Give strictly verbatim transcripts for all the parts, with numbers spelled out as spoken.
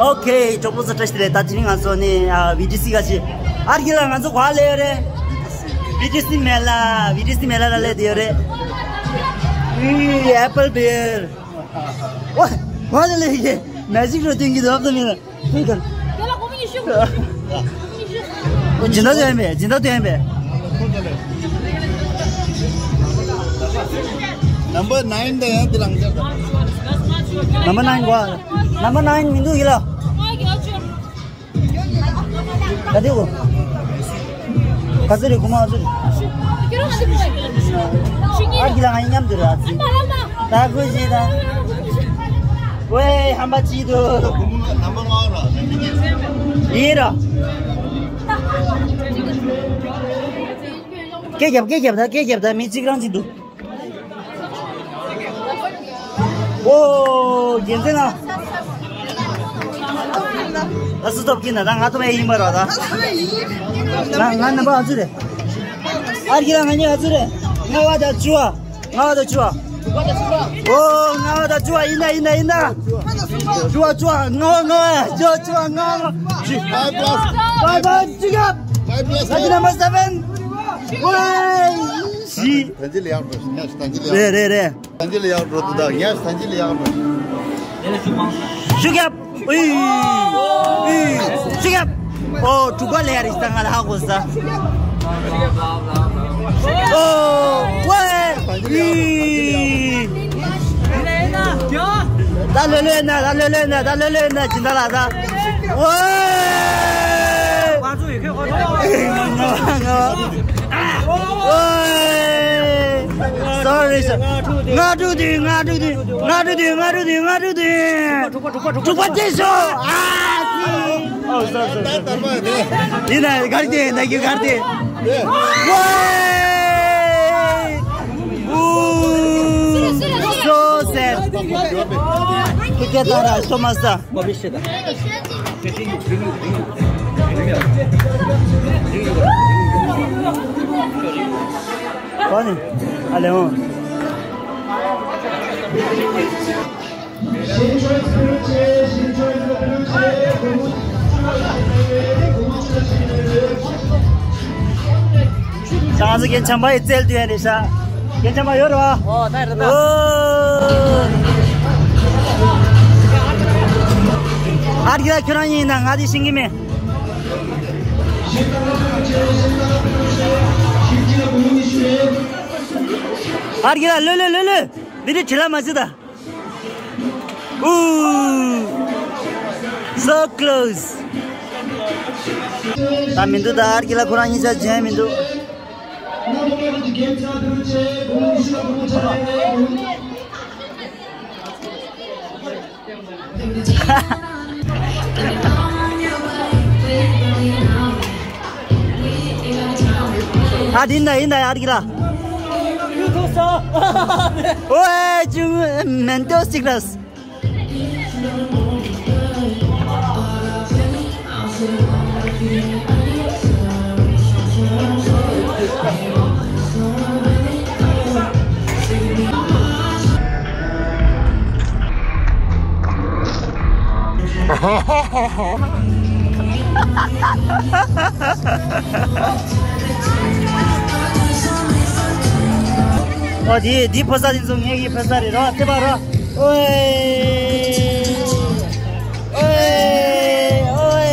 ཨོ་ཁེ། གྲོགས་པོ་ཚོ་བཀྲ་ཤིས་བདེ་ལེགས། ད་དེ་རིང་ང་ཚོ་ནི་ཨ་བི་ཏི་སི་ག་ཅི། ཨར་གི་ལགས་ང་ཚོ་ག་པར་སླེབས་ཡོད་རེད། བི་ཏི་སི་མེ་ལ། བི་ཏི་སི་མེ་ལ་ལ་སླེབས་བསྡད་ཡོད་རེད། ཨི་ཨེ་པལ་བེར། ཝ་ཝ་ལ་ལ་ཡེ་མེ་ཇིག་རོ་ཏིང་གི་དོ་ཨབ་ཏ་མེ་ལ། སྦྱིན་བདག་དེ་ཡིན་པས། སྦྱིན་བདག་དེ་ཡིན་པས། Number nine དེ་ཡང་དེ་ལང་ཅར་དང་། Number nine གོ། Number nine མི་འདུག་ཡིན་ལ། ག་དེ་གོ། ག་ཚོད་རེད། ཁོ་མ་ཚོད་རེད། ཨ་ཁྱི་ལ་ང་མཉམ་དུ་རེད། ཨ་ཙི། ད་ཁོ་ཞེས་ད། ཝེ་ཧམ་པ་ཅི་འདུག་ཡིན་ར། སྐད་རྒྱབ་སྐད་རྒྱབ་ད། སྐད་རྒྱབ་ད། མི་གཅིག་རང་གཅིག་འདུག་ཨོ་རྒྱལ་མཚན་ལགས། ད་སུ་ཐོབ་ཀྱི་ན། ད་ང་ཐོབ་ཡ་ཡིན་པ་ར། ད་ང་ང་རྣམ་པ་ཨ་ཚུ་རེད། ཨར་གྱི་ལ་ང་གཉིས་ཨ་ཚུ་རེད། ལྔ་བ་དང་བཅུ་བ། ལྔ་བ་དང་བཅུ་བ། ཨོ་ལྔ་བ་དང་བཅུ་བ་ཡིན་ད། ཡིན་ད། ཡིན་ད། བཅུ་བ་བཅུ་བ། ལྔ་བ་ལྔ་བ། བཅུ་བ་བཅུ་བ། ལྔ་བ་ལྔ་བ། Five plus. Five plus. Lucky number seven. ཝེ། ཞི། ད་ཅི་ལ་ཡག་འགྲོ། ད་ཅི་ལ་ཡག་རེད་རེད་རེད། ད་ཅི་ལ་ཡག་འགྲོ་འདུག་ད་ངས་ད་ཅི་ལ་ཡག་འགྲོ། ཤུགས་རྒྱབ། ཨུའི། ཨུའི། ཤུགས་རྒྱབ། ཨོ་དྲུག་པ་ལ་ཡ་རིག་ས་ང་ལ་ཧ་གོ་ས། ཨོ་ཝེ། ཨུའི། ད་ལོས་ལོས་ན། ད་ལོས་ལོས་ན། ད་ལོས་ལོས་ན། སྦྱིན་བདག་ལགས་ད། ཝེ། Sorry, sir. ལྔ་དྲུག་བདུན། ལྔ་དྲུག་བདུན། ལྔ་དྲུག་བདུན། ལྔ་དྲུག་བདུན། ལྔ་དྲུག་བདུན། དྲུག་པ། དྲུག་པ། དྲུག་པ་བྱེད་ཤོག་ཨ་ཙི། ཨོ་སོ་སོ་སོ། ཡིན་ན་གར་དེ་ན་གི་གར་དེ། ཝེ། ཨུ། So sad. ཁྱེད་ཀྱི་ད་ར་སོ་མ་ས། ཨ་ནི། ཨ་ལེ་འོང་། ང་ཚོ་རྒན་བྱམས་པ་ཡི་རྩལ་དུ་ཡན་རེད་ཤག་རྒན་བྱམས་པ་ཡོད་རེད་བ། ཨོ་ད་རེད་ད། ཨོ། ཨ་རྒྱ་ཁྱོད་རང་ཡིན་ན་ང་དེ་ཤེས་ཀྱི་མེད། ཨ་རྒྱ་ལོས་ལོས་ལོས་ལོས། འདི་འདྲའི་བྲེལ་བ་མ་བྱེད་ད། ཨུ། So close. ད་མི་འདུག་ད་ཨར་ཀི་ལ་ཁོ་རང་གཉིས་ཆ་མཇལ་མི་འདུག་ཨ་དེ་ཡིན་ད་ཡིན་ད་ཨར་ཀི་ལ། ཨོའེ་ཅུང་མེན་ཏོ་སི་ཀྲས། ཨོ་དེ་དེ་ཕོ་གསར་དེ་ཚོ་ངེད་ཀྱི་ཕོ་གསར་རེད་རོ། ལྟེ་བ་རོ། ཨོའེ། ཨོའེ། ཨོའེ།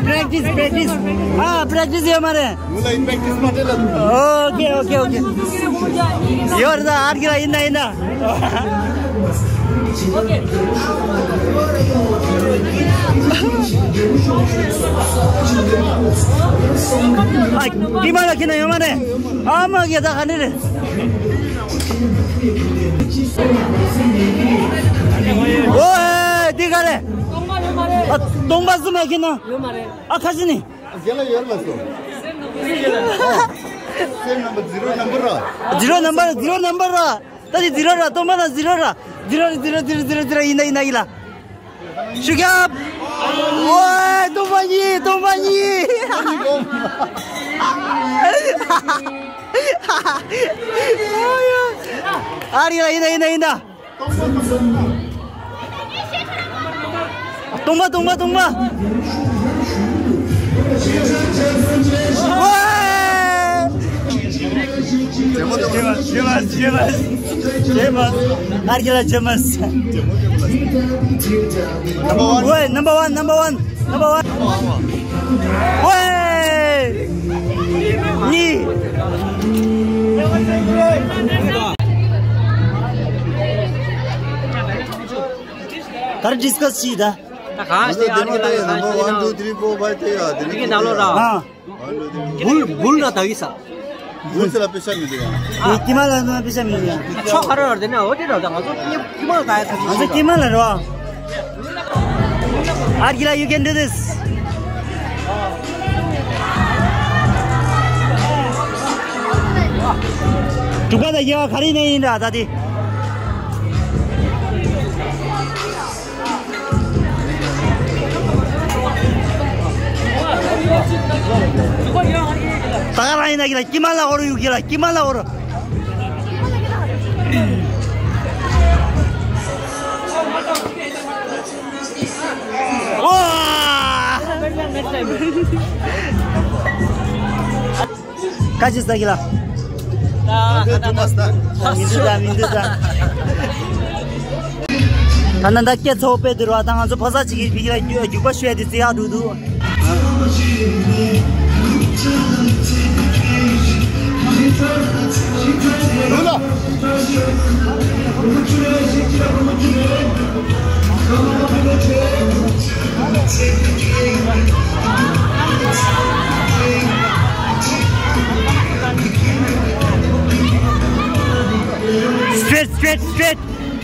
Practice, practice. ཨ་practice ཡོད་མ་རེད། ངུ་ལ་ཡིན་practice མ་སྤྲད་ལ། Okay, okay, okay. ཡོད་རེད་ད་ཨར་ཀི་ལ་ཡིན་ན་ཡིན་ན། ཨ་ཀི་མ་ལ་ཁྱེད་ན་ཡོད་མ་རེད། ཨ་མ་གི་ད་ག་འདྲ་རེད། ཨོ་ཨེ་འདི་ག་རེད། ཨ་སྟོང་པ་གསུམ་ལ་ཁྱེད་ན། ཨ་ཁ་ཤི་ནི། རྒན་ལགས་ཡོད་མ་སོང་། Serial number, zero number ར། Zero number, zero number ར། ད་དེ་zero ར། སྟོང་པ་དང་zero ར། Zero, zero, zero, zero, zero ཡིན་ན་ཡིན་ན་ཡིན་ལ། ཤུགས་རྒྱབ། ཨོའེ་སྟོང་པ་གཉིས། སྟོང་པ་གཉིས། ཨོ་ཡ། ཨ་རི་ཡ་ཡིན་ད་ཡིན་ད་ཡིན་ད། སྟོང་པ་སྟོང་པ་སྟོང་པ། ཨ་རི་ཡ་ཇེ་མ་སི། ཝེ། Number one, number one, number one. ཝེ། གཉིས། ག་རེ་ཌི་སི་ཀ་སི་བྱེད་ད། ད་གང་ཞིག་ཨ་རི་ལ་ཡོད། Number one, two, three, four, five དེ་ཡ་དེ་རིང་གི་ནང་ལོགས་ར། ཨ། བུལ་བུལ་ན་ད་གི་ས། བུལ་ཚེ་ལ་པེ་ཤ་མི་འདུག་ཡ། དེ་དཀྱིལ་མ་ལ་ནོ་པེ་ཤ་མི་འདུག་ཡ། ཆོ་ག་ར་ར་དེ་ན་འོ་དེ་ར་ད་ང་ཚོ་དཀྱིལ་མ་ལ་ད་ཡ་ཐབས་ང་ཚོ་དཀྱིལ་མ་ལ་རོ། ཨ་རྒྱ་ལ། You can do this. དྲུག་པ་དང་བརྒྱད་པ་ག་རེ་ནས་ཡིན་ར་ད་དེ། ད་ག་རང་ཡིན་ན་གི་ལ་དཀྱིལ་མ་ལ་འོ་རུ་ཡུག་གི་ལ་དཀྱིལ་མ་ལ་འོ་རུ། ཨོ། ཀ་ཅི་ས་གི་ལ། མི་འདུག་ད་མི་འདུག་ད། ད་ནང་ད་སྐད་ཚོགས་དཔེ་བསྡུར་བ་དང་ང་ཚོ་ཕོ་གསར་ཅིག་གིས་ཕི་གི་ལ་རྒྱུག་པ་ཤོད་དེ་རྩི་ཡག་འགྲོ་འདུག Straight, straight, straight.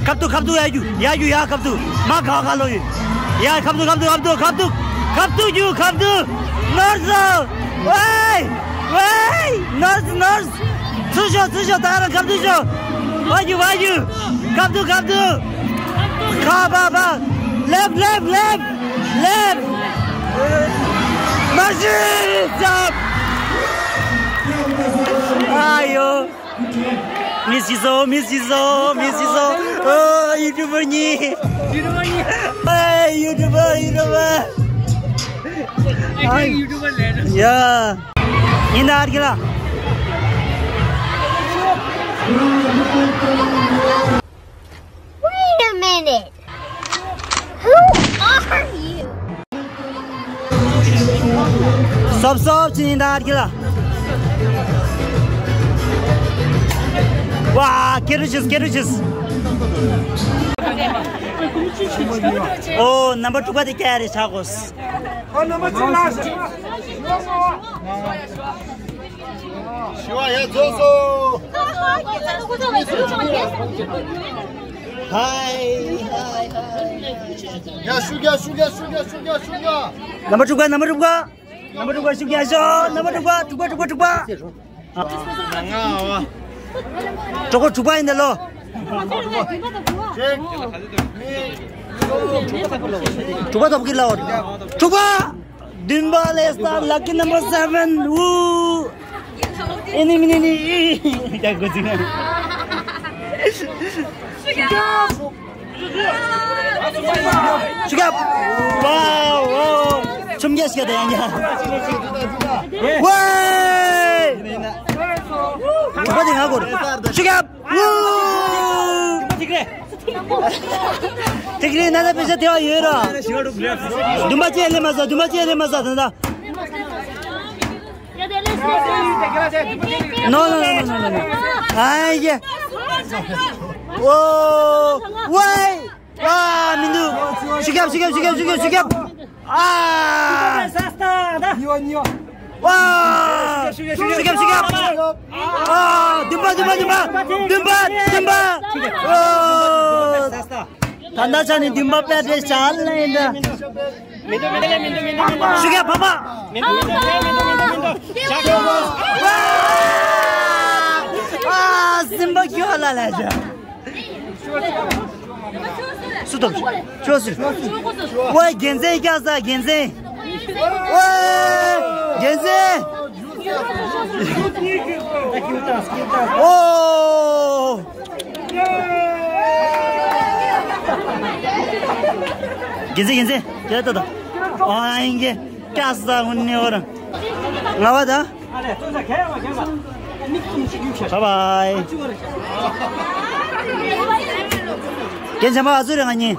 ཁབ་ཏུ་ཁབ་ཏུ་ཡ་རྒྱུ་ཡ་རྒྱུ་ཡ་ཁབ་ཏུ་མ་ཁ་ཁ་ལོ་ཡི་ཡ་ཁབ་ཏུ་ཁབ་ཏུ་ཁབ་ཏུ་ཁབ་ཏུ་ཁབ་ཏུ་རྒྱུ་ཁབ་ཏུ། ནོར་སོ། ཝེ་ཝེ། ནོར་སོ་ནོར་སོ། ཚུར་ཤོག་ཚུར་ཤོག་ད་རང་ཁབ་ཏུ་ཤོག་ཝ་རྒྱུ་ཝ་རྒྱུ། ཁབ་ཏུ་ཁབ་ཏུ། ཁ་བ་བ། Left, left, left, left. Mercy, stop. ཨ་ཡོ། མི་སི་སོ། མི་སི་སོ། མི་སི་སོ། ཨོ། ཡུ་ཊུབ་པར་གཉིས། ཨེ། ཡུ་ཊུབ་པར། ཡུ་ཊུབ་པར། ཡ། ཡིན་ད་ཨར་གི་ལ། Wait a minute. Who are you? སོབ་སོབ་ཅིག་ཡིན་ད་ཨར་གི་ལ། ཝ། ཀེ་རུ་ཅིས་ཀེ་རུ་ཅིས། ཨོ། རྣམ་པ་དྲུག་པ་དེ་སྐྱ་རེ་ཆགས་གོ། ཨོ། རྣམ་པ་གཅིག་ལ། ཞུ་བ་ཡ་རྫོགས་སོ། ཧའི་ཧའི་ཧའི། ཡ་ཤུ་རྒྱ་ཤུ་རྒྱ་ཤུ་རྒྱ་ཤུ་རྒྱ་ཤུ་རྒྱ། རྣམ་པ་དྲུག་པ། རྣམ་པ་དྲུག་པ། རྣམ་པ་དྲུག་པ་ཤུ་རྒྱ་ཤོ། རྣམ་པ་དྲུག་པ། དྲུག་པ་དྲུག་པ་དྲུག་པ། གྲོགས་པོ་དྲུག་པ་ཡིན་ད་ལོ། དྲུག་པ་ཐོབ་ཀྱི་ལོ། དྲུག་པ། བདུན་པ་ལས་ད། Lucky number seven. ཝུ། ཨེ་ནི་མི་ནི་ནི། ཡ་གོ་ཅི་ན། ཤུ་རྒྱབ། ཝའོ་ཝའོ། ཆུམ་རྒྱ་ཤ་དེ་ཡང་ཡ། ཝེ། གོ་དེ་ང་གོ། ཤུ་རྒྱབ། ཝུ། ཐིག་རེ་ན་ད་པེ་ཤ་དེ་བ་ཡོད་ར། བདུན་པ་ཅེ་ལེ་མ་ཟ། བདུན་པ་ཅེ་ལེ་མ་ཟ་ད་ད། No, no, no, no, no, no. ཨ་ཡེ། ཨོ། ཝེ། ཨ། མི་འདུག་ཤུ་རྒྱབ་ཤུ་རྒྱབ་ཤུ་རྒྱབ་ཤུ་རྒྱབ་ཤུ་རྒྱབ། ཨ། ཉི་བ་ཉི་བ། ཝ། ཤུ་རྒྱབ་ཤུ་རྒྱབ། ཨ། བདུན་པ་བདུན་པ་བདུན་པ། བདུན་པ་བདུན་པ། ཨོ། ད་ལྟ་ཆ་ནས་བདུན་པ་པད་དེ་ཤ་ལེན་ད། མི་འདུག་མི་འདུག་མི་འདུག་མི་འདུག་མི་འདུག་ཤུ་རྒྱབ་ཕ་མ། མི་འདུག་མི་འདུག་མི་འདུག་མི་འདུག་ཤ་ཁྱོད། ཝ། ཨ། སིམ་པ་ཁྱོད་ལ་ལ་ཇ། སུ་དང་ཁྱོད་སུ། ཝེ། རྒྱལ་མཚན་སྐྱག་ཟ་རྒྱལ་མཚན། ཝེ། རྒྱལ་མཚན། ཨོ། རྒྱན་ཚེ་རྒྱན་ཚེ་རྒྱན་ཏོ་ཏོ། ཨ་ཡིན་གྱི་ཀྱ་ས་ཧུན་ནེ་བོ་ར། ང་བ་ད། བའི་བའི། རྒན་ཚེ་མ་ཨ་ཚུ་རེ་ང་གཉིས།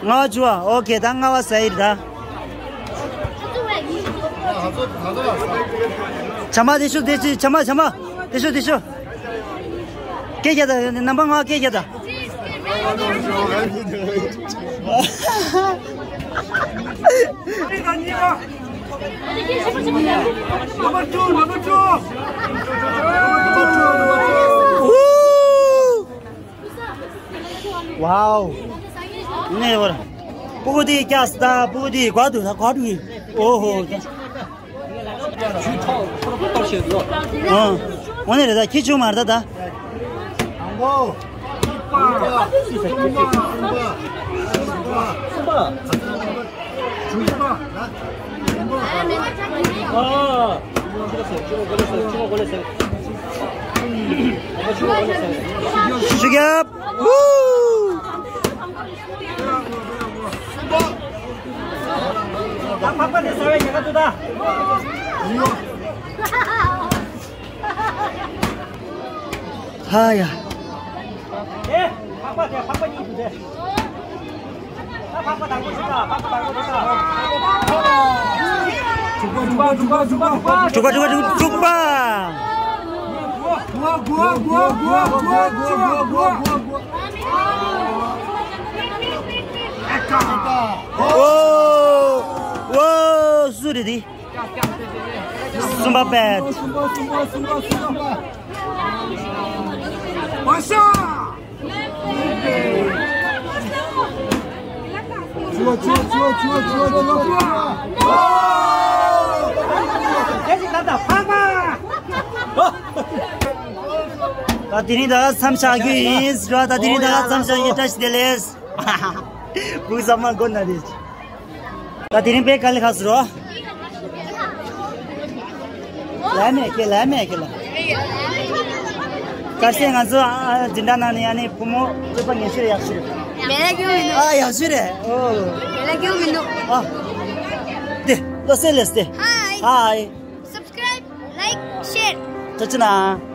ལྔ་བཅུ་བ། ཨོ་ཁེ། ད་ལྔ་བ་ཟ་ཡི་རེད་ད། བྱ་མ་དེ་ཤོ་དེ་ཤོ། བྱ་མ་བྱ་མ་དེ་ཤོ་དེ་ཤོ། སྐད་རྒྱག་ད། རྣམ་པ་ལྔ་སྐད་རྒྱག་ད། Number two, number two. Wow. ནེ་བར། སྤུ་གུ་དེ་སྐྱ་ས་ད། སྤུ་གུ་དེ་ག་དུ་ད་ག་དུ་ཡིན། ཨོ་ཧོ། ཨ། འོ་ནི་རེད་ད། ཁྱི་ཆུང་མ་རེད་ད་ད། དང་པོ། གསུམ་པ། གསུམ་པ། གསུམ་པ། ཨ། ཤུ་རྒྱབ། ཝུ། ད་འཕགས་པ་དེ་ཟ་བའི་ཉེན་ཁ་འདུག་ད། ཧ་ཡ། ཨེ། འཕགས་པ་དེ་འཕགས་པ་གཉིས་འདུག་དེ། ད་འཕགས་པ་དང་པོ་ཞིག་ད། འཕགས་པ་དང་པོ་ཞིག་ད། དྲུག་པ། དྲུག་པ། དྲུག་པ། དྲུག་པ། དྲུག་པ། དྲུག་པ། དྲུག་པ། ཨོ། ཨོ། སུ་རེད་དེ། གསུམ་པ་པད། ད་དེ་རིང་ད་མཚམས་བཞག་རྒྱུ་ཡིན། ད་དེ་རིང་ད་མཚམས་བཞག་རྒྱུ། བཀྲ་ཤིས་བདེ་ལེགས། བུ་ཟ་མ་གོ་ན་རེད། ད་དེ་རིང་དཔེ་དཀའ་ལས་ཁག་སོང་རོ། ལ་མེ་ཁེ་ལ་མེ་ཁེ་ལ། དཀར་ཟས་ང་ཚོ་ཨ་འཛིན་གྲྭ་ནང་ནས་ཡང་ནས་བུ་མོ་སྤྱོད་པ་ངན་ཤོས་ཡག་ཤོས་རེད། མེ་ལ་ཀྱོ་མི་འདུག་ཨ་ཡག་ཤོས་རེད། ཨོ། མེ་ལ་ཀྱོ་མི་འདུག་ཨ། དེ་ལོ་སེ་ལེ་སྟེ། ཧའི། ཧའི། Subscribe, like, share. ཐུགས་རྗེ་གནང་།